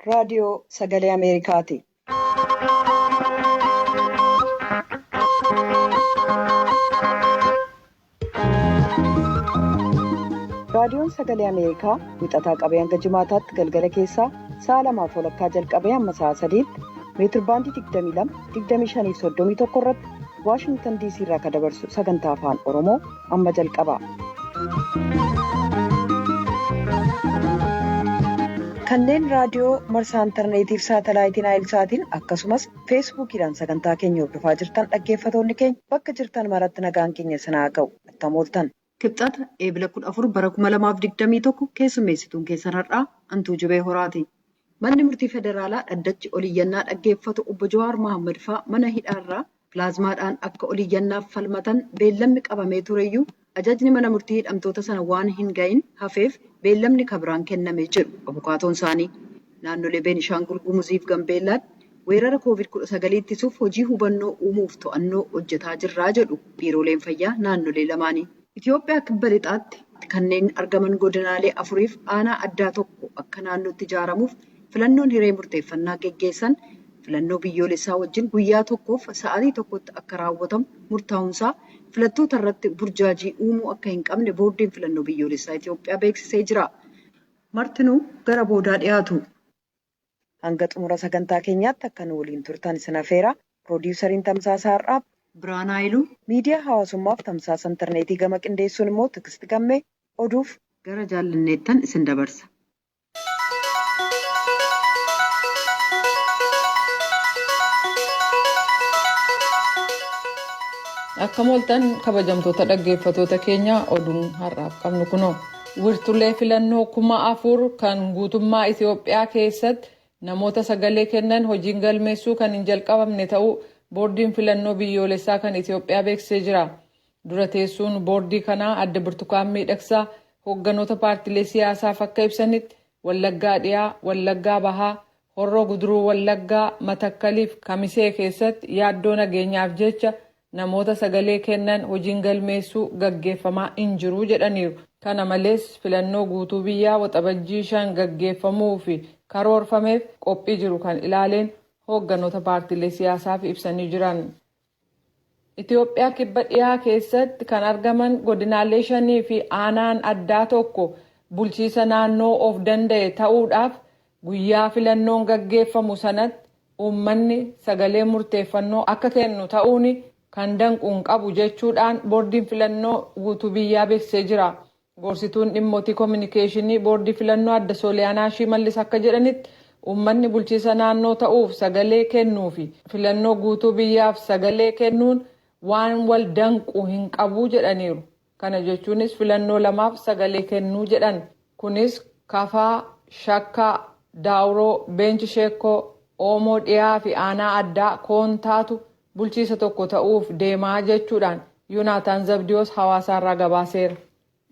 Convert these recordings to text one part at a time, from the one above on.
Raadiyoo Sagalee Ameerikaati. Raadiyoon Sagalee Ameerikaa wixataa qabee hanga jimaataatti galgala keessaa sa'a lamaaf walakkaa jalqabee hamma sa'a sadiitti meetirbaandii 22, 25 fi 31 irratti Waashingtan DC irraa kan dabarsu sagantaa afaan Oromoo amma jalqaba. Kanneen raadiyoo marsaa intarneetiif saatalaayitiin Naayilsaatiin akkasumas feesbuukiidhaan sagantaa keenya hordofaa jirtan dhaggeeffatoonni keenya bakka jirtan maratti nagaan keenya sinaa ga'u attam ooltan. Kibxata eebila 14 bara 2021 keessummeessituun keessan har'aa Antuu Jibee Horaati. Manni murtii federaalaa dhaddachi oliyyannaa dhaggeeffatu obbo Jawaar Mohaammed fa'aa mana hidhaarraa pilaazmaadhaan akka oliyyannaaf falmatan beellamni qabamee tureyyuu ajajni mana murtii hidhamtoota sana waan hin gahin hafeef beellamni kabiraan kenname jedhu abukaatoon isaanii. Naannolee Beenishaangul Gumuziif Gambeellaatti weerara Covid-19 ittisuuf hojii hubannoo uumuuf to'annoo hojjetaa jirraa jedhu biirooleen fayyaa naannolee lamaanii. Itoophiyaa kibba lixaatti kanneen argaman godinaalee afuriif aanaa addaa tokko akka naannootti ijaaramuuf filannoon hiree murteeffannaa geggeessan filannoo biyyoolessaa wajjin guyyaa tokkoof sa'aatii tokkotti akka raawwatamu murtaa'uunsaa filattoota irratti burjaajii uumuu akka hin qabne boordiin filannoo biyyoolessaa Itoophiyaa beeksisee jira. Martinuu gara boodaa dhiyaatu. Hanga xumura sagantaa keenyaatti akka nu waliin turtan isin afeera. Piroodiwusariin Tamsaasa Har'aa Birhaan Haayiluu miidiyaa hawaasummaaf tamsaasa intarneetii gama qindeessuun immoo Tigisti Gammee oduuf gara jaallanneettan isin dabarsa. Akkam ooltan kabajamtoota dhaggeeffatoota keenya oduun har'aaf qabnu kunoo. Wirtulee filannoo 4000 kan guutummaa Itoophiyaa keessatti namoota sagalee kennan hojiin galmeessuu kan hin jalqabamne ta'uu boordiin filannoo biyyoolessaa kan Itoophiyaa beeksisee jira. Dura teessuun boordii kanaa adde Birtukaan Miidhagsaa hoogganoota paartilee siyaasaaf akka ibsanitti Wallaggaa Dhiyaa, Wallaggaa Bahaa, Horroo Guduruu Wallaggaa, Matakkaliif Kamisee keessatti yaaddoo nageenyaaf jecha namoota sagalee kennan hojiin galmeessuu gaggeeffamaa hin jiru jedhaniiru. Kana malees filannoo guutuu biyyaa Waxabajjii 5 gaggeeffamuuf karoorfameef qophii jiru kan ilaaleen hoogganoota paartilee siyaasaaf ibsanii jiran. Itoophiyaa kibba dhihaa keessatti kan argaman godinaalee shanii fi aanaan addaa tokko bulchiisa naannoo of danda'e ta'uudhaaf guyyaa filannoon gaggeeffamu sanatti uummanni sagalee murteeffannoo akka kennu ta'uun kan danqu hin qabu jechuudhaan boordiin filannoo guutuu biyyaa beeksisee jira. Gorsituun dhimmootii kominikeeshinii boordii filannoo adda Sooliyaanaa Shimallis akka jedhanitti uummanni bulchiisa naannoo ta'uuf sagalee kennuu fi filannoo guutuu biyyaaf sagalee kennuun waan wal danqu hin qabu jedhaniiru. Kana jechuunis filannoo lamaaf sagalee kennuu jedhan. Kunis Kafaa, Shakkaa, Daawuroo, Beenchi Sheekkoo, Oomoo dhiyaa fi aanaa addaa Koontaatu bulchiisa tokko ta'uuf deemaa jechuudhaan Yoonaataan Zabdiyoos Hawaasaarraa gabaaseera.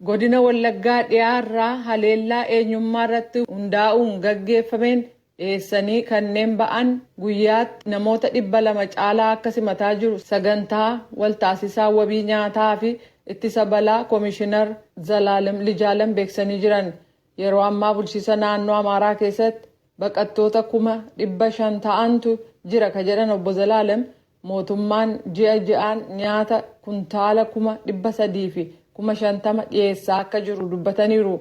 Godina Wallaggaa dhiyaa irraa haleellaa eenyummaa irratti hundaa'uun gaggeeffameen dheessanii kanneen ba'an guyyaatti namoota 200 caalaa akka simataa jiru sagantaa waltaasisaa wabii nyaataa fi ittisa balaa Komishinar Zalaalem Lijaalem beeksisanii jiran. Yeroo ammaa bulchiisa naannoo Amaaraa keessatti baqattoota 500,000 ta'antu jira ka jedhan obbo Zalaalem mootummaan ji'a ji'aan nyaata kuntaala 350,000 dhiyeessaa akka jiru dubbataniiru.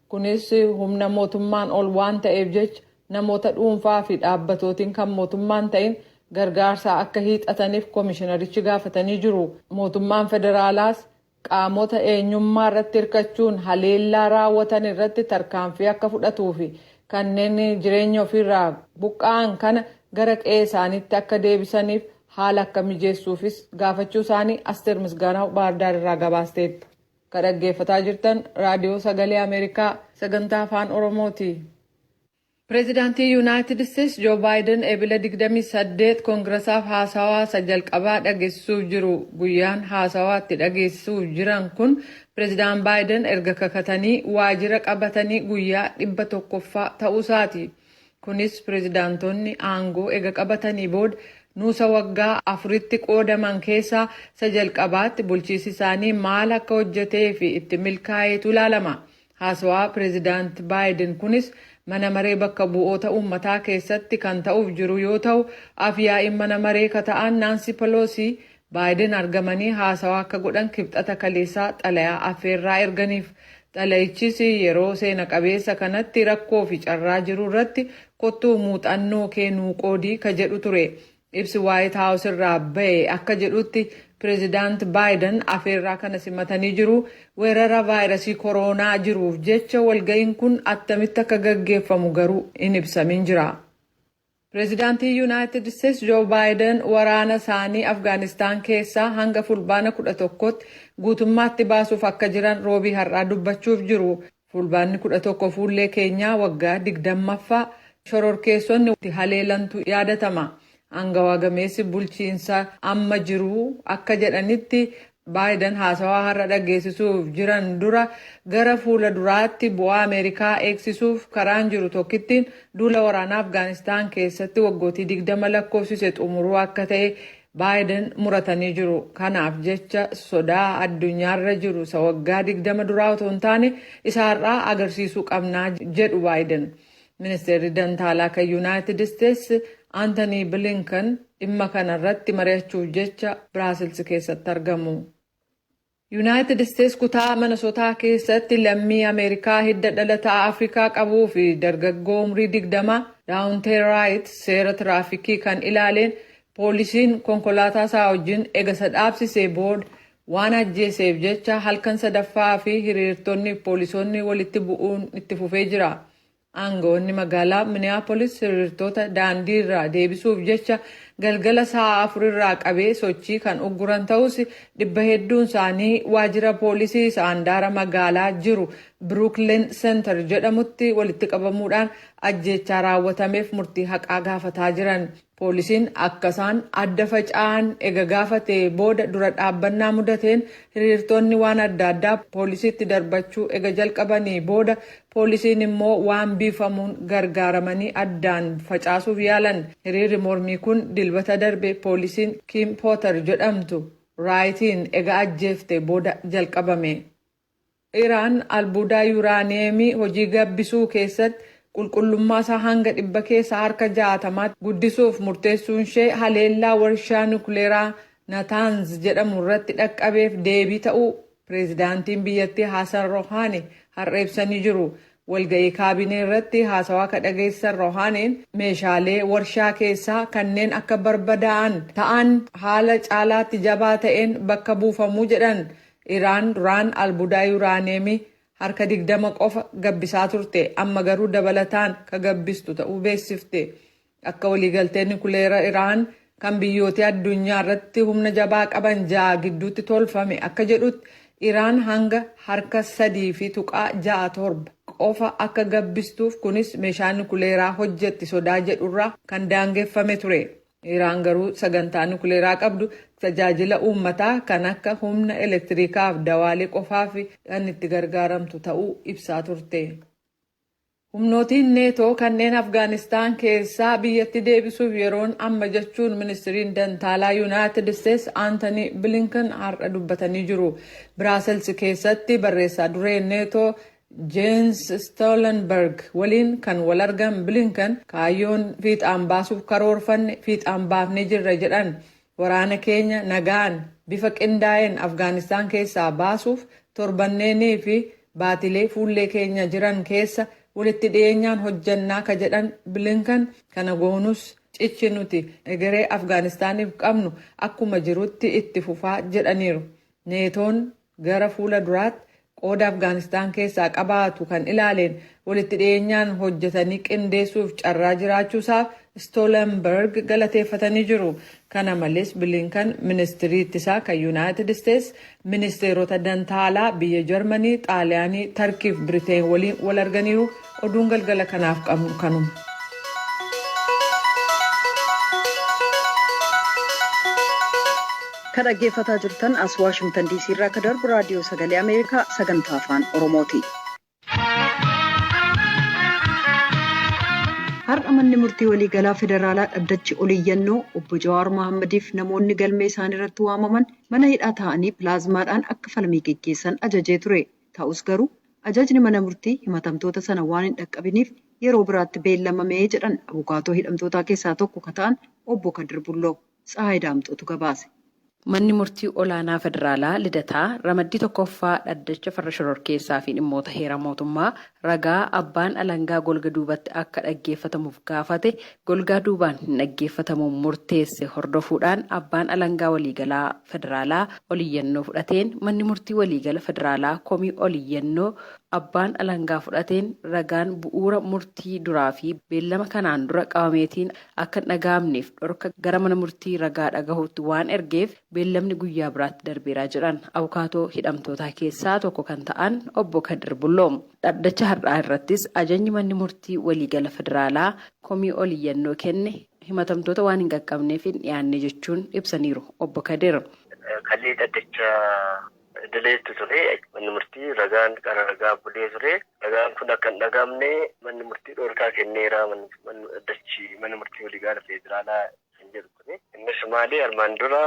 Kunis humna mootummaan ol waan ta'eef jecha namoota dhuunfaa fi dhaabbatootiin kan mootummaan ta'in gargaarsaa akka hiixataniif komishinarichi gaafatanii jiru. Mootummaan federaalaas qaamota eenyummaa irratti hirkachuun haleellaa raawwatan irratti tarkaanfii akka fudhatuu fi kanneen jireenya ofiirraa buqqa'an kana gara qe'ee isaaniitti akka deebisaniif haala akka mijeessuufis gaafachuu isaanii Asteer Misgaanaaw Baahirdaar irraa gabaasteetti. Ka dhaggeeffataa jirtan Raadiyoo Sagalee Ameerikaa sagantaa Afaan Oromooti. Pireezidaantiin Yunaayitid Isteets Joo Baayiden Ebila 28 Koongirasaaf haasawaa isa jalqabaa dhageessisuuf jiru. Guyyaan haasawaa itti dhageessisuuf jiran kun Pireezidaan Baayiden erga kakatanii waajira qabatanii guyyaa 100ffaa ta'uusaati. Kunis pireezidaantonni aangoo ega qabatanii booda nuusa waggaa afuritti qoodaman keessaa isa jalqabaatti bulchiisi isaanii maal akka hojjetee fi itti milkaa'eetu ilaalama. Haasawaa Pireezidaant Baayiden kunis Mana maree bakka bu'oota uummataa keessatti kan ta'uuf jiru yoo ta'u, afyaa'iin mana maree ka ta'an Naansi Peloosii Baayiden argamanii haasawaa akka godhan Kibxata kaleessaa xalayaa affeerraa erganiif. Xalayichis yeroo seena qabeessa kanatti rakkoo fi carraa jiru irratti kottuu muuxannoo kee nuu qoodii ka jedhu ture. Ibsi Waayit Haawus irraa ba'e akka jedhutti, Pireezidaant Baayiden afeerraa kana simatanii jiru. Weerara vaayirasii kooroonaa jiruuf jecha walga'iin kun attamitti akka gaggeeffamu garuu hin ibsamin jira. Pireezidaantii Yuunaayitid Isteetsi Joo Baayiden waraana isaanii Afgaanistaan keessaa hanga Fulbaana 11tti guutummaatti baasuuf akka jiran Roobii har'aa dubbachuuf jiru. Fulbaanni 11 fuullee keenyaa waggaa 20ffaa shororkeessonni haleelantu yaadatama. Aangawaa gameessi bulchiinsa amma jiru akka jedhanitti, Baayiden haasawaa har'a dhageessisuuf jiran dura gara fuula duraatti bu'aa Ameerikaa eegsisuuf karaan jiru tokkittiin duula waraanaa Afgaanistaan keessatti waggootii 20 lakkoofsise xumuruu akka ta'e Baayiden muratanii jiru. Kanaaf jecha sodaa addunyaarra jiru isa waggaa 20 duraa otoo hin taane isa har'aa agarsiisuu qabnaa jedhu Baayiden. Ministeerri Dantaalaa kan Yuunaayitid Isteetsi Antony Bilinkan dhimma kana irratti mari'achuuf jecha Biraasils keessatti argamu. Yuunaayitid Isteetsi kutaa Minnesotaa keessatti lammii Ameerikaa hidda dhalataa Afrikaa qabuu fi dargaggoo umrii 20 Daawuntee Raayit seera tiraafikii kan ilaaleen poolisiin konkolaataa isaa wajjin egasa dhaabsisee booda waan ajjeeseef jecha halkan sadaffaa fi hiriirtonni poolisoonni walitti bu'uun itti fufee jira. Aangawoonni magaalaa Minneapolis hiriirtota daandii irraa deebisuuf jecha galgala sa'a 4 irraa qabee sochii kan ugguran ta'us, dhibba hedduun isaanii waajjira poolisii isa handaara magaalaa jiru Brooklyn Center jedhamutti walitti qabamuudhaan ajjeechaa raawwatameef murtii haqaa gaafataa jiran. Poolisiin akka isaan adda faca'an ega gaafatee booda dura dhaabbannaa mudateen hiriirtonni waan adda addaa poolisiitti darbachuu ega jalqabanii booda, poolisiin immoo waan biifamuun gargaaramanii addaan facaasuuf yaalan. Hiriirri mormii kun Dilbata darbe poolisiin Kim Pooter jedhamtu Raayitiin ega ajjeefte booda jalqabame. Iraan albuudaa yuuraaniyeemii hojii gabbisuu keessatti qulqullummaa isaa hanga 60%tti guddisuuf murteessuun ishee haleellaa warshaa nukleeraa Nataanz jedhamu irratti dhaqqabeef deebii ta'uu pireezidaantiin biyyattii Hasan Rohaani har'a ibsanii jiru. Walga'ii kaabinee irratti haasawaa ka dhageessisan Rohaaniin, meeshaalee warshaa keessaa kanneen akka barbadaa'an ta'an haala caalaatti jabaa ta'een bakka buufamuu jedhan. Iraan duraan albuudaa yuuraaniyeemii 20% qofa gabbisaa turte. Amma garuu dabalataan ka gabbistu ta'uu beeksifte. Akka waliigaltee nukleera Iraan kan biyyoota addunyaa irratti humna jabaa qaban ja'a gidduutti tolfame akka jedhutti, Iraan hanga 3.67% qofa akka gabbistuuf, kunis meeshaa nukleeraa hojjetti sodaa jedhurraa kan daangeffame ture. Iraan garuu sagantaa nukleeraa qabdu tajaajila uummataa kan akka humna elektiriikaaf dawaalee qofaaf kan itti gargaaramtu ta'uu ibsaa turte. Humnootiin Neetoo kanneen Afgaanistaan keessaa biyyatti deebisuuf yeroon amma jechuun ministiriin dantaalaa Yuunaayitid Isteetsi Aantanii Bilinkan har'a dubbatanii jiru. Biraasels keessatti barreessaa dureen Neetoo Jeens Stoltenberg waliin kan wal argan Bilinkan, kaayyoon fiixaan baasuuf karoorfanne fiixaan baafnee jirra jedhan. Waraana keenya nagaan bifa qindaa'een Afgaanistaan keessaa baasuuf torbanneenii fi baatilee fuullee keenya jiran keessa walitti dhiyeenyaan hojjannaa ka jedhan Bilinkan, kana goonus cichi nuti egeree Afgaanistaaniif qabnu akkuma jirutti itti fufaa jedhaniiru. Neetoon gara fuula duraatti qooda Afgaanistaan keessaa qabaatu kan ilaaleen walitti dhiyeenyaan hojjetanii qindeessuuf carraa jiraachuusaaf Stoltenberg galateeffatanii jiru. Kana malees Bilinkan ministirii ittisaa kan Yuunaayitid Isteets, ministeerota dantaalaa biyya Jarmanii, Xaaliyaanii, Tarkii fi Biriteen waliin wal arganiiru. Oduun galgala kanaaf qabnu kanuma. Kan dhaggeeffataa jirtan as Waashingtan Diisii irraa akka darbu Raadiyoo Sagalee Ameerikaa sagantaa Afaan Oromooti. Har'a manni murtii waliigalaa federaalaa dhaddachi oliyyannoo obbo Jawaar Mahaammadiif namoonni galmee isaan irratti waamaman mana hidhaa ta'anii pilaazmaadhaan akka falmii geggeessan ajajee ture. Ta'us garuu ajajni mana murtii himatamtoota sana waan hin dhaqqabiniif yeroo biraatti beellamamee jedhan abukaatoo hidhamtootaa keessaa tokko ka ta'an obbo Kadir Bulloo. Tsahaay Daamxootu gabaase. Manni murtii olaanaa federaalaa Lidataa ramaddii tokkoffaa dhaddacha farra shororkeessaa fi dhimmoota heera mootummaa ragaa abbaan alangaa golga duubatti akka dhaggeeffatamuuf gaafate golgaa duubaan hin dhaggeeffatamuun murteesse hordofuudhaan abbaan alangaa waliigalaa federaalaa oliyyannoo fudhateen manni murtii waliigala federaalaa komii oliyyannoo abbaan alangaa fudhateen ragaan bu'uura murtii duraa fi beellama kanaan dura qabameetiin akka hin dhaga'amneef dhorka gara mana murtii ragaa dhagahuutti waan ergeef beellamni guyyaa biraatti darbeeraa jedhan abukaatoo hidhamtootaa keessaa tokko kan ta'an obbo Kadir Bulloo. Dhaddacha har'aa irrattis ajajni manni murtii waliigala federaalaa komii oliyyannoo kenne himatamtoota waan hin qaqqabneef hin dhiyaanne jechuun ibsaniiru obbo Kadir. Kallee dhaddacha idileetti ture manni murtii ragaan qara ragaa bulee ture ragaan kun akka hin dhagahamne manni murtii dhorkaa kenneera dhaddachi mana murtii waliigala federaalaa kan jedhu ture. Innis maali armaan dura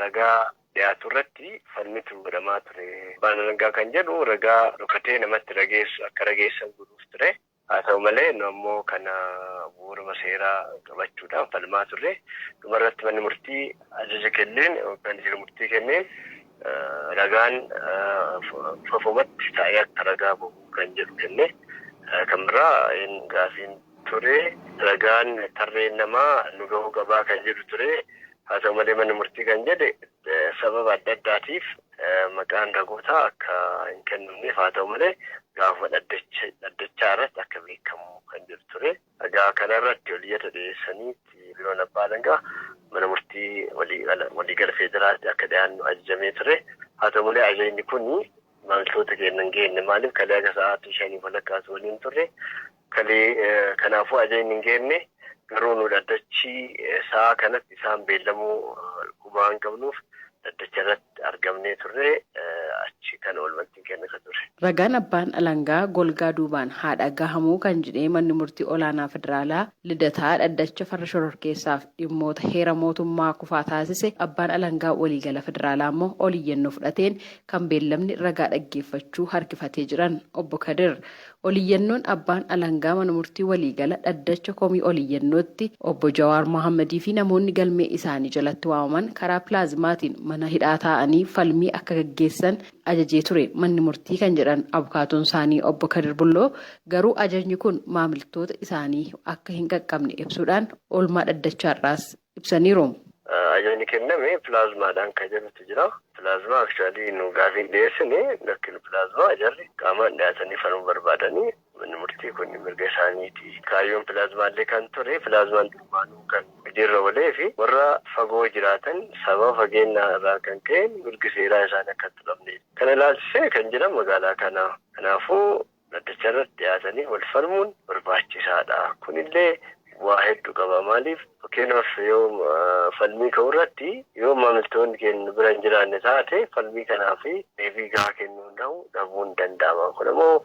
ragaa dhiyaatu irratti falmitu godhamaa ture. Abbaan alangaa kan jedhu ragaa dhokatee namatti rageessu akka rageessan godhuuf ture. Haa ta'u malee nu ammoo kana bu'uuruma seeraa qabachuudhaan falmaa turre. Dhumarratti manni murtii ajaja kenneen yookaan jira murtii kenneen ragaan fofomatti taa'ee akka ragaa bahu kan jedhu kenne. Kan biraa gaafiin ture ragaan tarreen namaa nu gahuu qabaa kan jedhu ture. Haa ta'u malee manni murtii kan jedhe sababa adda addaatiif maqaan ragootaa akka hin kennamneef haa ta'u malee gaafa dhaddachaa irratti akka beekamu kan jedhu ture. Egaa kana irratti oliyyata dhiyeessanii biiroon abbaa alangaa mana murtii waliigala federaalaatti akka dhiyaannu ajajamee ture. Haa ta'u malee ajajni kun maamiltoota keenya hin geenne maaliif kalee aga sa'aatii 5:15 waliin turre kalee kanaafuu ajajni hin geenne garuu nu dhaddachi sa'a kanatti isaan beellamuu quba hin qabnuuf dhaddacha irratti argamnee turre achi kan oolmantiin kenna kan ture. Ragaan abbaan alangaa golgaa duubaan haa dhagahamuu kan jedhee manni murtii olaanaa federaalaa Lidataa dhaddacha farra shororkeessaaf dhimmoota heera mootummaa kufaa taasise abbaan alangaa waliigala federaalaa immoo oliyyannoo fudhateen kan beellamni ragaa dhaggeeffachuu harkifatee jiran obbo Kadir. Oliyyannoon abbaan alangaa mana murtii waliigala dhaddacha komii oliyyannootti obbo Jawaar Mohammadii fi namoonni galmee isaanii jalatti waamaman karaa pilaazmaatiin mana hidhaa taa'anii falmii akka gaggeessan ajajee ture manni murtii kan jedhan abukaatoon isaanii obbo Kadir Bulloo garuu ajajni kun maamiltoota isaanii akka hin qaqqabne ibsuudhaan oolmaa dhaddachaarraas ibsaniiru. Ajajni kenname pilaazmaadhaan kan jedhutu jira. Pilaazmaa aktuaalii nu gaafiin dhiyeessine lakkin pilaazmaa jarri qaamaan dhiyaatanii falmuu barbaadanii manni murtii kun mirga isaaniiti. Kaayyoon pilaazmaallee kan ture pilaazmaan durbaanuu kan hojiirra oolee fi warra fagoo jiraatan sababa fageenya irraa kan ka'e mirgi seeraa isaanii akka hin tuqamne. Kana ilaalchisee kan jedhan magaalaa kana. Kanaafuu dhaddacha irratti dhiyaatanii wal falmuun barbaachisaadha. Kunillee waa hedduu qaba. Maaliif fakkeenyaaf yoo falmii ka'u irratti yoo maamiltoonni keenya bira hin jiraanne taate falmii kanaaf deebii gahaa kennuu danda'u dhabuun danda'ama. Kun immoo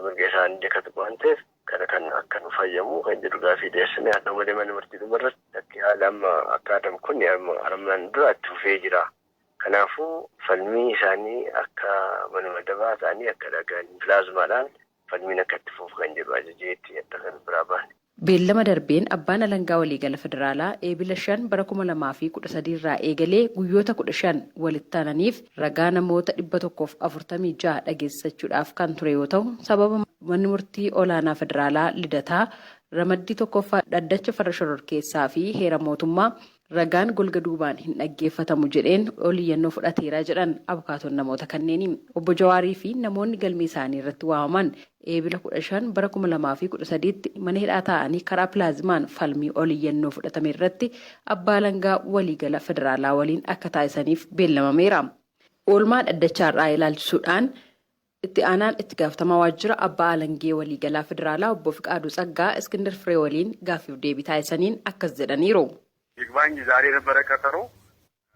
mirga isaanii akka tuqu waan ta'eef kana kan akka nu fayyamu kan jedhu gaafii dhiyeessine haa ta'u malee mana murtii dhuma irratti akki haala amma akkaatamu kun armaan dura itti fufee jira. Kanaafuu falmii isaanii akka manuma dabaa ta'anii akka dhagaan pilaazmaadhaan falmiin akka itti fufu kan jedhu ajajeetti adda kan biraa baane. Beellama darbeen abbaan alangaa waliigala federaalaa eebila 5 bara 2013 irraa eegalee guyyoota 15 walitti aananiif ragaa namoota 146 dhageessisachuudhaaf kan ture yoo ta'u sababa manni murtii olaanaa federaalaa Lidataa ramaddii tokkoffaa dhaddacha farra shororkeessaa fi heera mootummaa ragaan golga duubaan hin dhaggeeffatamu jedheen oliyyannoo fudhateera jedhan abukaatoon namoota kanneeni. Obbo Jawaarii fi namoonni galmee isaanii irratti waamaman eebila 15 bara 2013tti mana hidhaa taa'anii karaa pilaazmaan falmii oliyyannoo fudhatame irratti abbaa alangaa waliigala federaalaa waliin akka taasisaniif beellamameera. Oolmaa dhaddachaarraa ilaalchisuudhaan itti aanaan itti gaafatamaa waajjira abbaa alangee waliigalaa federaalaa obbo Fiqaaduu Tsaggaa Iskindar Firee waliin gaaffiif deebii taasisaniin akkas jedhaniiru. ይግባኝ ዛሬ ነበረ ቀጠሮ።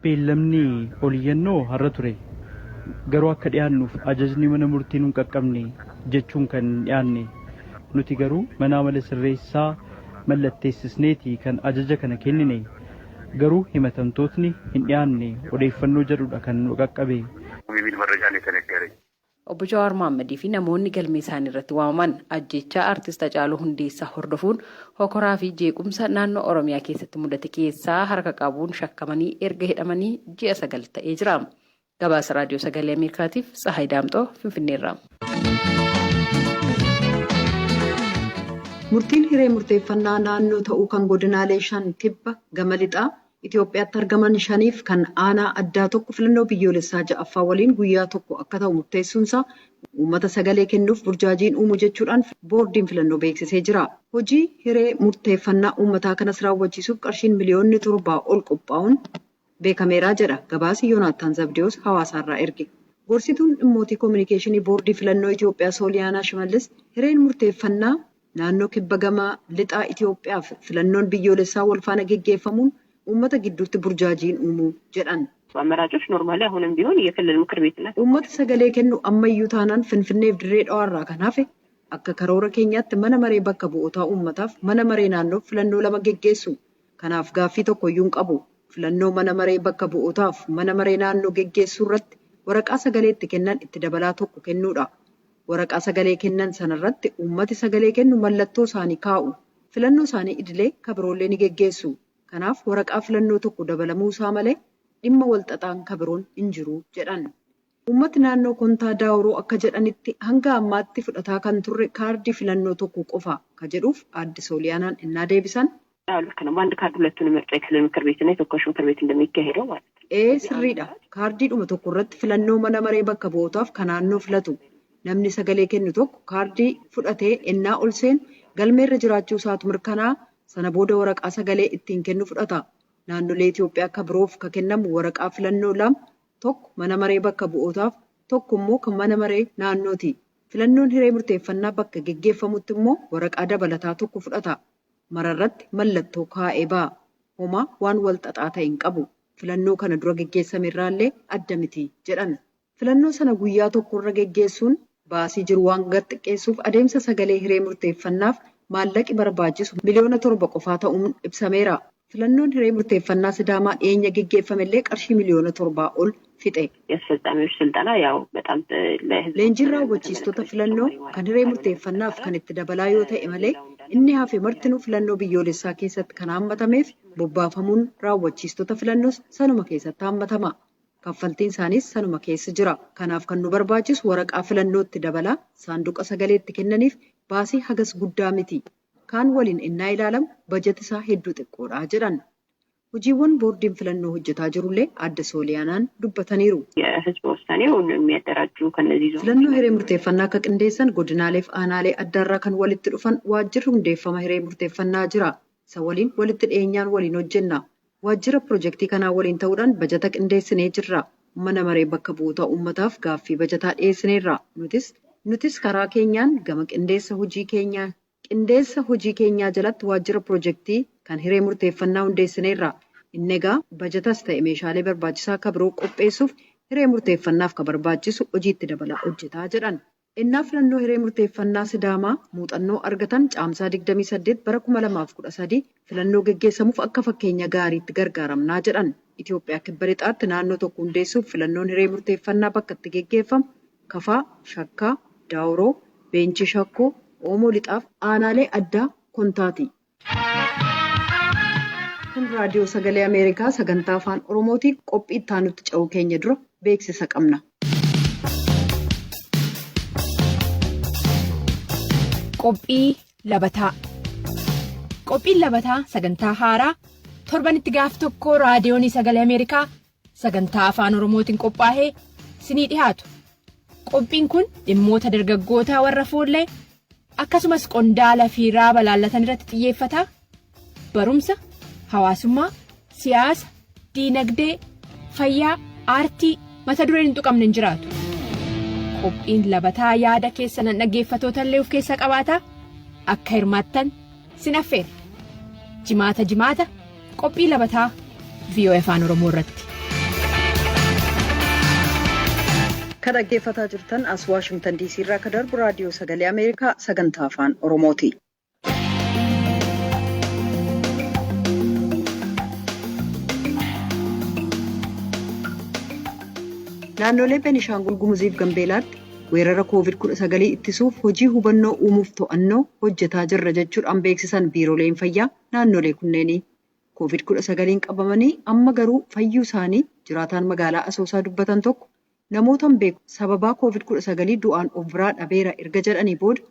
Beellamni oliyyannoo har'a ture. Garuu akka dhiyaannuuf ajajni mana murtii nu hin qaqqabne jechuun kan dhiyaanne. Nuti garuu mana amala sirreessaa mallatteessisneeti kan ajaja kana kennine. Garuu himatamtootni hin dhiyaanne odeeffannoo jedhudha kan nu qaqqabe. የሚል መረጃ ነው የተነገረኝ። Obbo Jawaar Mohaammadii fi namoonni galmee isaanii irratti waamaman ajjeechaa artist Hacaaluu Hundeessaa hordofuun hokoraa fi jeequmsa naannoo Oromiyaa keessatti mudate keessaa harka qabuun shakkamanii erga hidhamanii ji'a 9 ta'ee jira. Gabaasa Raadiyoo Sagalee Ameerikaatiif Tsahaay Daamxoo Finfinneerraa. Murtiin hiree murteeffannaa naannoo ta'uu kan godinaalee 5 kibba gama lixaa Itoophiyaatti argaman shaniif kan aanaa addaa tokko filannoo biyyoolessaa ja'affaa waliin guyyaa tokko akka ta'u murteessuunsaa uummata sagalee kennuuf burjaajiin uumu jechuudhaan boordiin filannoo beeksisee jira. Hojii hiree murteeffannaa uummataa kanas raawwachiisuuf qarshiin miliyoonni 7 ol qophaa'uun beekameera jedha gabaasi Yoonaattaan Zabdiyoos Hawaasaarraa erge. Gorsituun dhimmootii kominikeeshinii boordii filannoo Itoophiyaa Sooliyaanaa Shimallis hireen murteeffannaa naannoo kibba gama lixaa Itoophiyaaf filannoon biyyoolessaa walfaana geggeeffamuun uummata gidduutti burjaajiin uumuu jedhan. አመራጮች ኖርማሊ አሁንም ቢሆን የክልል ምክር ቤትና Uummata sagalee kennu ammayyuu taanaan Finfinneef Dirree Dhawaarraa kan hafe akka karoora keenyaatti mana maree bakka bu'ootaa uummataaf mana maree naannoof filannoo lama geggeessu. Kanaaf gaaffii tokkoyyuu hin qabu. Filannoo mana maree bakka bu'ootaaf mana maree naannoo geggeessuu irratti waraqaa sagalee itti kennan itti dabalaa tokko kennuudha. Waraqaa sagalee kennan sanarratti uummati sagalee kennu mallattoo isaanii kaa'u. Filannoo isaanii idilee kabiroollee ni geggeessu. Kanaaf waraqaa filannoo tokko dabalamuu isaa malee dhimma walxaxaan kabiroon hin jiru jedhan. Uummati naannoo Kontaa Daawuroo akka jedhanitti hanga ammaatti fudhataa kan turre kaardii filannoo tokko qofa ka jedhuuf aadde Sooliyaanaan innaa deebisan. ልክ ነው። በአንድ ካርድ ሁለቱን ምርጫ የክልል ምክር ቤትና የተወካዮች ምክር ቤት እንደሚካሄደው ማለት ነው። Ee sirriidha. Kaardiidhuma tokko irratti filannoo mana maree bakka bu'ootaaf kan naannoo filatu. Namni sagalee kennu tokko kaardii fudhatee ennaa ol seenu galmeerra jiraachuu isaatu mirkanaa sana booda waraqaa sagalee ittiin kennu fudhata. Naannolee Itoophiyaa akka biroof ka kennamu waraqaa filannoo lama tokko mana maree bakka bu'ootaaf tokko immoo kan mana maree naannooti. Filannoon hiree murteeffannaa bakka geggeeffamutti immoo waraqaa dabalataa tokko fudhata. Mararratti mallattoo kaa'ee ba'a. Homaa waan wal xaxaa ta'e hin qabu. Filannoo kana dura geggeessame irraallee adda miti jedhan. Filannoo sana guyyaa tokkorra geggeessuun baasii jiru waan gad xiqqeessuuf adeemsa sagalee hiree murteeffannaaf maallaqi barbaachisu miliyoona 7 qofaa ta'uun ibsameera. Filannoon hiree murteeffannaa Sidaamaa dhiyeenya geggeeffamellee qarshii miliyoona 7 ol fixe. የአስፈጻሚዎች ስልጠና ያው በጣም ለህዝብ Leenjiin raawwachiistota filannoo kan hiree murteeffannaaf kan itti dabalaa yoo ta'e malee inni hafe martinuu filannoo biyyoolessaa keessatti kan hammatameef bobbaafamuun raawwachiistota filannoos sanuma keessatti hammatama. Kaffaltiin isaaniis sanuma keessa jira. Kanaaf kan nu barbaachisu waraqaa filannootti dabalaa saanduqa sagaleetti kennaniif baasii hagas guddaa miti. Kaan waliin innaa ilaalamu bajati isaa hedduu xiqqoodha jedhan. Hojiiwwan boordiin filannoo hojjetaa jirullee aadde Sooliyaanaan dubbataniiru. የህዝበ ውሳኔውን የሚያደራጁ ከነዚህ ዞኖች Filannoo hiree murteeffannaa akka qindeessan godinaaleef aanaalee addaarraa kan walitti dhufan waajjirri hundeeffama hiree murteeffannaa jira. Isa waliin walitti dhiyeenyaan waliin hojjenna. Waajjira pirojektii kanaa waliin ta'uudhaan bajata qindeessinee jirra. Mana maree bakka bu'oota uummataaf gaaffii bajataa dhiyeessineerra. Nutis karaa keenyaan gama qindeessa hojii keenyaa qindeessa hojii keenyaa jalatti waajjira pirojektii kan hiree murteeffannaa hundeessineerra. Inni egaa bajatas ta'e meeshaalee barbaachisaa akka biroo qopheessuuf hiree murteeffannaaf ka barbaachisu hojiitti dabalaa hojjetaa jedhan. Innaa filannoo hiree murteeffannaa Sidaamaa muuxannoo argatan caamsaa 28 bara 2013 filannoo geggeessamuuf akka fakkeenya gaariitti gargaaramnaa jedhan. Itoophiyaa kibba lixaatti naannoo tokko hundeessuuf filannoon hiree murteeffannaa bakka itti geggeeffamu Kafaa, Shakkaa, Daawuroo, Beenchi Shakkoo, Oomoo lixaaf aanaalee addaa Kontaati. Kun raadiyoo sagalee Ameerikaa sagantaa afaan Oromooti. Qophii itti aanutti ce'uu keenya dura beeksisa qabna. Qophii labataa. Qophiin labataa sagantaa haaraa torbanitti gaaf tokko raadiyoon sagalee Ameerikaa sagantaa afaan Oromootiin qophaa'ee sinii dhiyaatu. Qophiin kun dhimmoota dargaggootaa warra fuullee akkasumas qondaala fi raaba laallatan irratti xiyyeeffata. Barumsa, hawaasummaa, siyaasa, diinagdee, fayyaa, aartii mata dureen hin tuqamne hin jiraatu. Qophiin labataa yaada keessa nan dhaggeeffatoota illee of keessaa qabaata. Akka hirmaattan sin affeera. Jimaata jimaata qophii labataa VOA Afaan Oromoo irratti. Kan dhaggeeffataa jirtan as Waashingtan DC irraa kan darbu raadiyoo sagalee Ameerikaa sagantaa afaan Oromooti. Naannolee Benishaangul Gumuziif Gambeelaatti Weerara COVID-19 ittisuuf hojii hubannoo uumuuf to'annoo hojjetaa jirra jechuudhaan beeksisan biiroleen fayyaa naannolee kunneenii. COVID-19 qabamanii amma garuu fayyuu isaanii jiraataan magaalaa Asoosaa dubbatan tokko namootan beeku sababaa COVID-19 du'aan of biraa dhabeera erga jedhanii booda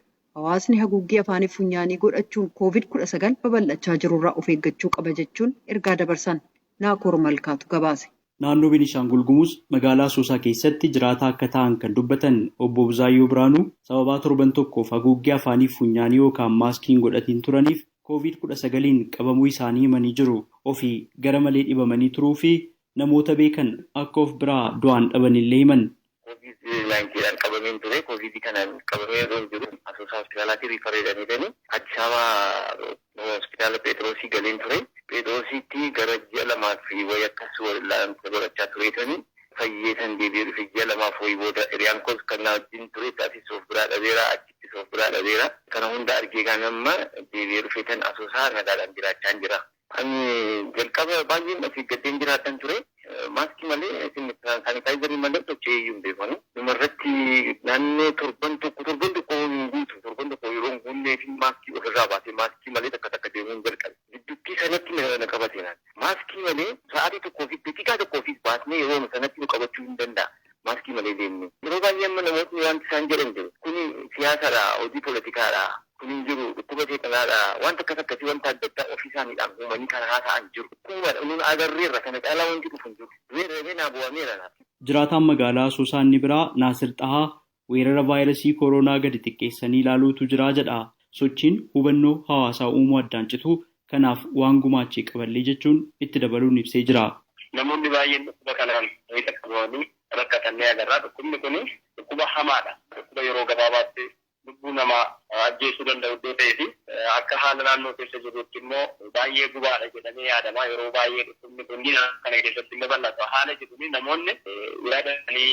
hawaasni haguuggii afaanii funyaanii godhachuun COVID-19 babal'achaa jirurraa of eeggachuu qaba jechuun ergaa dabarsan. Naakoor Malkaatu gabaase. Naannoo Beenishaangul Gumuz magaalaa Asoosaa keessatti jiraataa akka ta'an kan dubbatan obbo Buzaayyoo Biraanuu sababaa torban tokkoof haguuggii afaanii funyaanii yookaan maaskii hin godhatiin turaniif COVID-19 qabamuu isaanii himanii jiru. Ofii gara malee dhibamanii turuu fi namoota beekan akka of biraa du'aan dhabanillee himan. COVID-19 qabameen ture. Covid kanaan qabamee yeroo jiru Asoosaa hospitaalaatti refer jedhanii Addis Ababa hospitaala Pheexroosii galeen ture. Pheexroosiitti gara ji'a lamaa fi wayii akkas wal'aansa godhachaa tureetanii fayyee san deebi'ee dhufe ji'a lamaaf wayii booda hiriyaan koos kan na wajjin ture asis of biraa dhabeera achittis of biraa dhabeera. Kana hunda argee kan amma deebi'ee dhufe tan Asoosaa nagaadhaan jiraachaa jira. Ani jalqaba baay'een of eeggateen jiraatan ture. Maaskii malee saanitaayizarii malee socho'ee iyyuu hin beekamu. Dhumarratti naannoo torban tokko hin guutu. Torban tokko yeroo hin guunnee fi maaskii ofirraa baasee maaskii malee takka takka deemuu hin jalqabe. Gidduutti sanatti na qabate naan. Maaskii malee sa'aatii tokkoo fi daqiiqaa tokkoo fi baasnee yeroo sanatti nu qabachuu hin danda'a. Maaskii malee deemne. Yeroo baay'ee amma namootni wanti isaan jedhan jiru. Kuni siyaasadha, hojii poolitikaadha. Kun hin jiru, dhukkuba seexanaadha. Wanta akkas akkasii wanta adda addaa ofii isaaniidhaan uumanii kan haasa'an jiru. Dhukkuba nuun agarreerra kana caalaa wanti dhufu hin jiru. Weeraree naa bu'ameera naaf. Jiraataan magaalaa Asoosaa inni biraa Naasir Xahaa weerara vaayirasii koronaa gadi xiqqeessanii ilaaluutu jira jedha. Sochiin hubannoo hawaasaa uumuu addaan citu kanaaf waan gumaachee qaballee jechuun itti dabaluun ibsee jira. Namoonni baay'een dhukkuba kanaan wayita qabamanii rakkatan ni agarra. Dhukkubni kun dhukkuba hamaadha. Dhukkuba yeroo gabaabaatti lubbuu namaa ajjeesuu danda'u iddoo ta'ee fi akka haala naannoo keessa jirutti immoo baay'ee gubaadha jedhamee yaadama. Yeroo baay'ee dhukkubni kun kana keessatti illee bal'ata. Haala jiruun namoonni yaadanii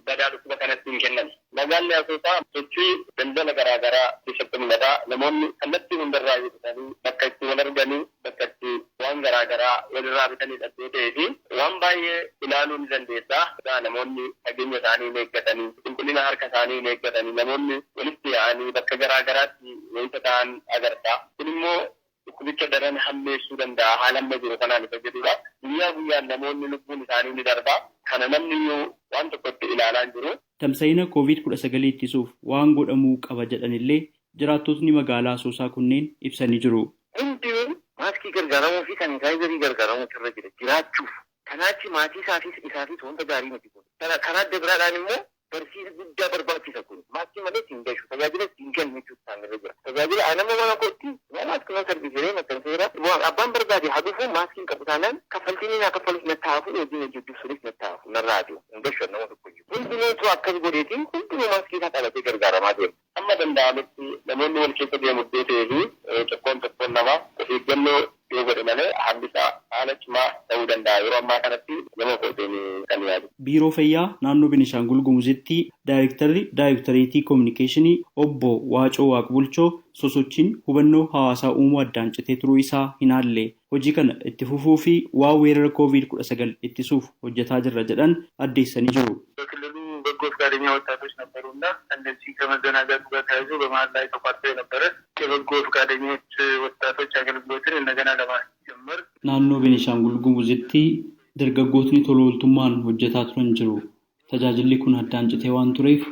badaa dhukkuba kanatti hin kennan. Magaalli Asoosaa sochii daldala garaa garaa keessatti mul'ata. Namoonni kallattii hundarraa bitanii bakka itti wal arganii bakka itti waan garaa garaa walirraa bitanidha iddoo ta'ee fi waan baay'ee ilaaluu ni dandeessa. Namoonni fageenya isaanii hin eeggatanii, qulqullina harka isaanii hin eeggatanii, namoonni walitti yaa'anii bakka garaa garaatti wayita ta'an agarta. Kun immoo dhukkubicha daran hammeessuu danda'a haala amma jiru kanaan isa jedhudha. Guyyaa guyyaan namoonni lubbuun isaanii ni darba. Kana namni iyyuu waan tokkotti ilaalaa hin jiru. Tamsa'ina COVID-19 ittisuuf waan godhamuu qaba jedhanillee jiraattotni magaalaa Asoosaa kunneen ibsanii jiru. Hundinuu maaskii gargaaramuu fi saanitaayizarii gargaaramuu irra jira jiraachuuf. Kanaachi maatii isaafis wanta gaarii miti kun. Karaa adda biraadhaan immoo barsiisa guddaa barbaachisa kun. Maaskii malee ittiin gashu tajaajila ittiin kennu jechuudha isaan irra jira. Tajaajila anama mana kootti maaskii mana sarbiisiree maxxanseera. Abbaan barbaade haa dhufu maaskiin qabu taanaan kaffaltiin naa kaffalus nattaafu hojiin hojjechuuf sunis nattaafu narraa adeemu hin gashu nama tokko iyyuu. Hundinuutu akkas godheetiin hundinuu maaskii isaa qabatee gargaaramaa deema. Amma danda'ametti namoonni wal keessa deemu iddoo ta'ee fi tokkoon tokkoon namaa of eeggannoo yoo godhe malee haalli isaa haala cimaa ta'uu danda'a. Yeroo ammaa kanatti nama kooteen kan yaadu. Biiroo Fayyaa naannoo Beenishaangul Gumuzitti Daayirektarri Daayirektareetii Koominikeeshinii obbo Waacoo Waaqbulchoo sosochiin hubannoo hawaasaa uumuu addaan citee turuu isaa hin haalle. Hojii kana itti fufuu fi waa weerara COVID-19 ittisuuf hojjetaa jirra jedhan addeessanii jiru. በጎ ፈቃደኛ ወጣቶች ነበሩና እነዚህ ከመዘናጋቱ ጋር ተያይዞ በመሀል ላይ ተቋርጦ የነበረ የበጎ ፈቃደኞች ወጣቶች አገልግሎትን እንደገና ለማስጀመር naannoo Beenishaangul Gumuzitti dargaggootni tola ooltummaan hojjetaa turan jiru. Tajaajilli kun addaan citee waan tureef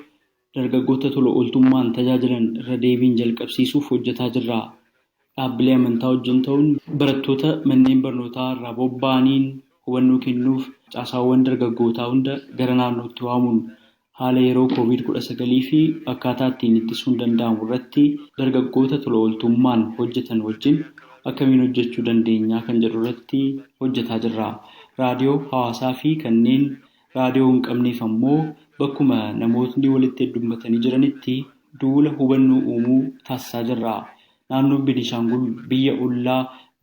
dargaggoota tola ooltummaan tajaajilan irra deebiin jalqabsiisuuf hojjetaa jirra. Dhaabbilee amantaa wajjin ta'uun barattoota manneen barnootaa irraa bobba'aniin hubannoo kennuuf caasaawwan dargaggootaa hunda gara naannootti waamuun haala yeroo COVID-19 fi akkaataa ittiin ittisuun danda'amu irratti dargaggoota tola ooltummaan hojjetan wajjin akkamiin hojjechuu dandeenya kan jedhu irratti hojjetaa jirra. Raadiyoo hawaasaa fi kanneen raadiyoo hin qabneef ammoo bakkuma namootni walitti heddummatanii jiranitti duula hubannoo uumuu taasisaa jirra. Naannoon Beenishaangul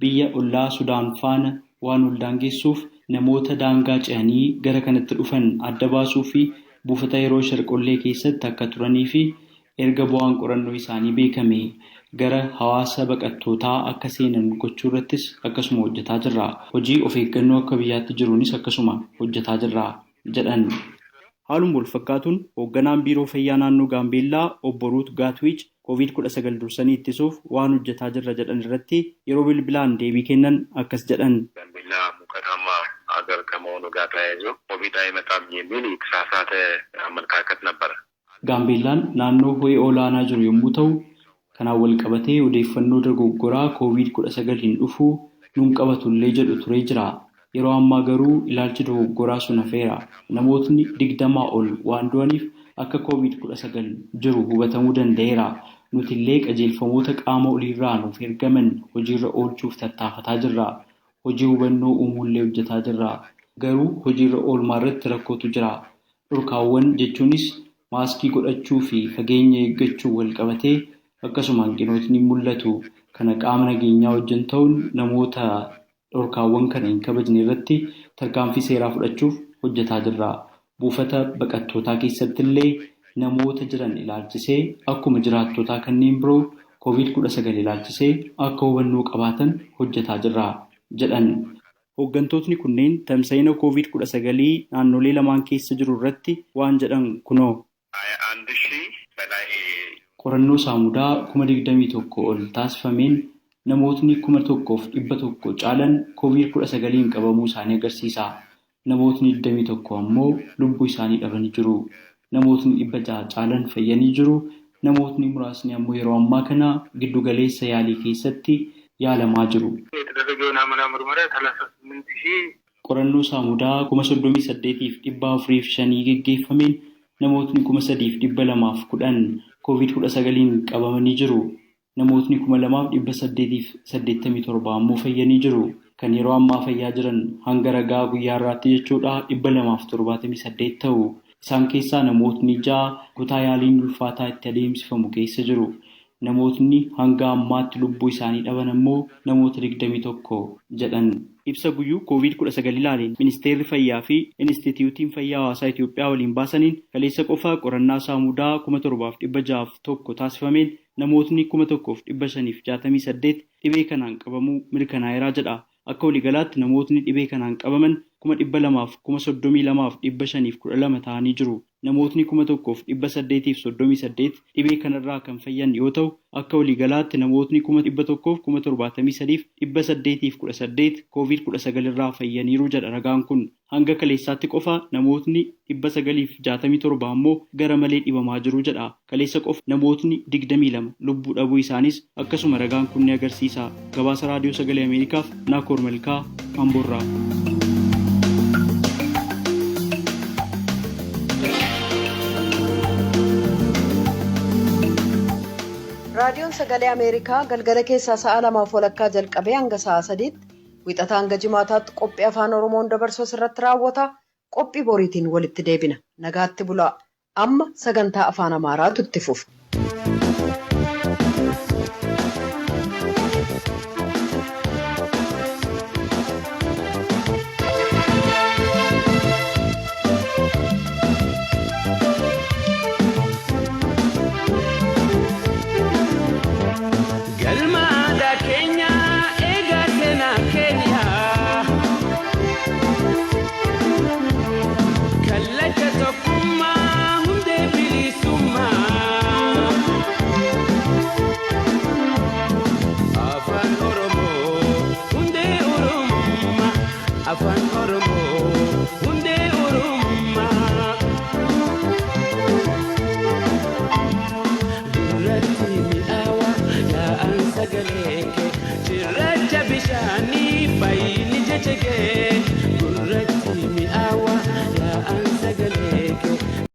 biyya ollaa Sudaan faana waan ol daangessuuf namoota daangaa ce'anii gara kanatti dhufan adda baasuu fi buufata yeroo sharqollee keessatti akka turanii fi erga bu'aan qorannoo isaanii beekame gara hawaasa baqattootaa akka seenan gochuu irrattis akkasuma hojjetaa jirra. Hojii of eeggannoo akka biyyaatti jiruunis akkasuma hojjetaa jirra jedhan. Haaluma wal fakkaatuun hoogganaan biiroo fayyaa naannoo Gaambeellaa obbo Ruut Gaatwiich COVID-19 dursanii ittisuuf waan hojjetaa jirra jedhan irratti yeroo bilbilaan deebii kennan akkas jedhan. ሀገር ከመሆኑ ጋር ተያይዞ ኮቪድ አይመጣም የሚል የተሳሳተ አመለካከት ነበረ። Gaambeellaan naannoo ho'i olaanaa jiru yommuu ta'u, kanaan wal qabatee odeeffannoo dogoggoraa COVID-19 hin dhufu nuun qabatullee jedhu turee jira. Yeroo ammaa garuu ilaalchi dogoggoraa sun hafeera. Namootni 20 ol waan du'aniif akka COVID-19 jiru hubatamuu danda'eera. Nuti illee qajeelfamoota qaama oliirraa nuuf ergaman hojiirra oolchuuf tattaafataa jirra. Hojii hubannoo uumuullee hojjetaa jirra. Garuu hojiirra oolmaa irratti rakkootu jira. Dhorkaawwan jechuunis maaskii godhachuu fi fageenya eeggachuu wal qabatee akkasuma hanqinootni mul'atu. Kana qaama nageenyaa wajjin ta'uun namoota dhorkaawwan kana hin kabajne irratti tarkaanfii seeraa fudhachuuf hojjetaa jirra. Buufata baqattootaa keessatti illee namoota jiran ilaalchisee akkuma jiraattotaa kanneen biroo COVID-19 ilaalchisee akka hubannoo qabaatan hojjetaa jirra jedhan. Hooggantootni kunneen tamsa'ina COVID-19 naannolee lamaan keessa jiru irratti waan jedhan kunoo. Qorannoo saamudaa 21,000 ol taasifameen namootni 1,100 caalan COVID-19 qabamuu isaanii agarsiisa. Namootni 21 ammoo lubbuu isaanii dhabanii jiru. Namootni 600 caalan fayyanii jiru. Namootni muraasni ammoo yeroo ammaa kana giddu galeessa yaalii keessatti yaalamaa jiru. Qorannoo saamudaa 38,405 geggeeffameen namootni 3,210 COVID-19 qabamanii jiru. Namootni 2,887 ammoo fayyanii jiru. Kan yeroo ammaa fayyaa jiran hanga ragaa guyyaa irraatti jechuudha 278 ta'u. Isaan keessaa namootni 6 kutaa yaaliin ulfaataa itti adeemsifamu keessa jiru. Namootni hanga ammaatti lubbuu isaanii dhaban ammoo namoota 21 jedhan. Ibsa guyyuu COVID-19 ilaaleen Ministeerri Fayyaa fi Inistituutiin Fayyaa Hawaasaa Itoophiyaa waliin baasaniin kaleessa qofaa qorannaa saamudaa 7,601 taasifameen namootni 1,568 dhibee kanaan qabamuu mirkanaa'eera jedha. Akka waliigalaatti namootni dhibee kanaan qabaman 232,512 ta'anii jiru. Namootni 1,838 dhibee kanarraa kan fayyan yoo ta'u, akka waliigalaatti namootni 173,818 COVID-19 irraa fayyaniiru jedha ragaan kun. Hanga kaleessaatti qofa namootni 967 ammoo gara malee dhibamaa jiru jedha. Kaleessa qofa namootni 22 lubbuu dhabuu isaanis akkasuma ragaan kun ni agarsiisa. Gabaasa Raadiyoo Sagalee Ameerikaaf Naakoor Malkaa, Amboorraa. Raadiyoon Sagalee Ameerikaa galgala keessaa sa'a 2:30 jalqabee hanga sa'a 3tti wixataa hanga jimaataatti qophii afaan Oromoon dabarsu asirratti raawwata. Qophii boriitiin walitti deebina. Nagaatti bulaa. Amma sagantaa afaan Amaaraatu itti fufa. Afaan Oromoo hundee Oromummaa duratti mi'aawa yaa'an sagalee kee cirracha bishaanii fayyini jechekee.